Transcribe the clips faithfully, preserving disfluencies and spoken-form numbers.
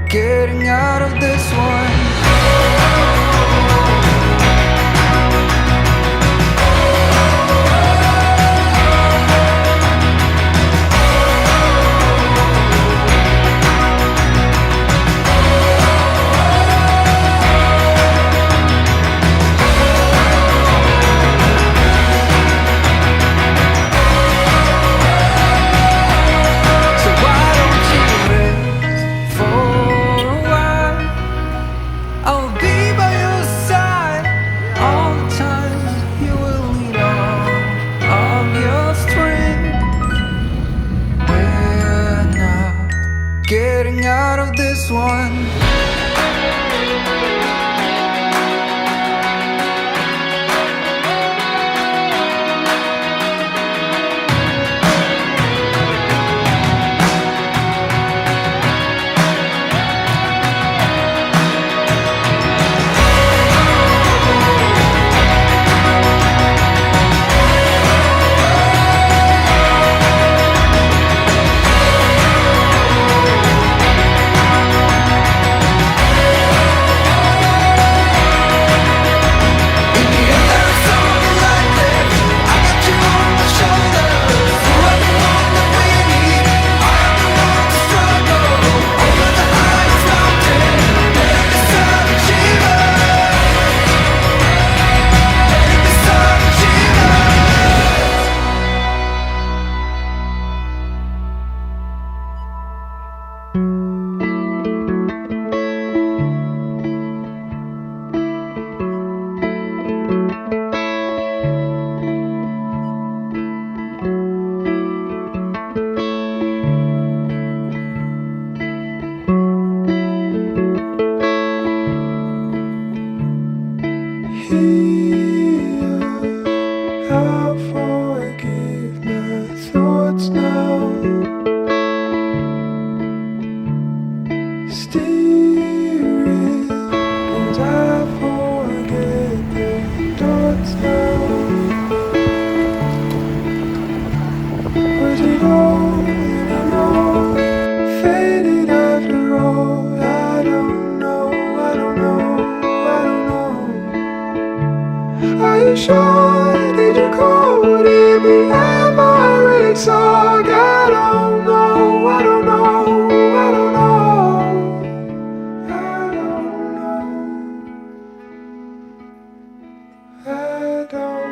Getting out of this one. So why don't you rest for a while? I'll be by your side all the time. You will need all of your strength. We're not getting out of this one. Here, I forgive my thoughts now. Steering, 'cause I forget the thoughts now. Was it all in a row? Faded after all. I don't know, I don't know, I don't know. Are you sure? Did you call? Would it be ever really so? I don't know, I don't know, I don't know. I don't know. I don't.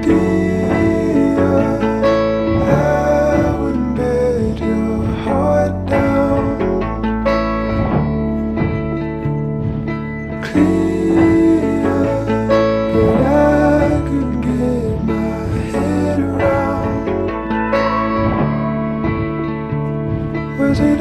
Dear, I wouldn't bet your heart down. Clear, but I couldn't get my head around. Was it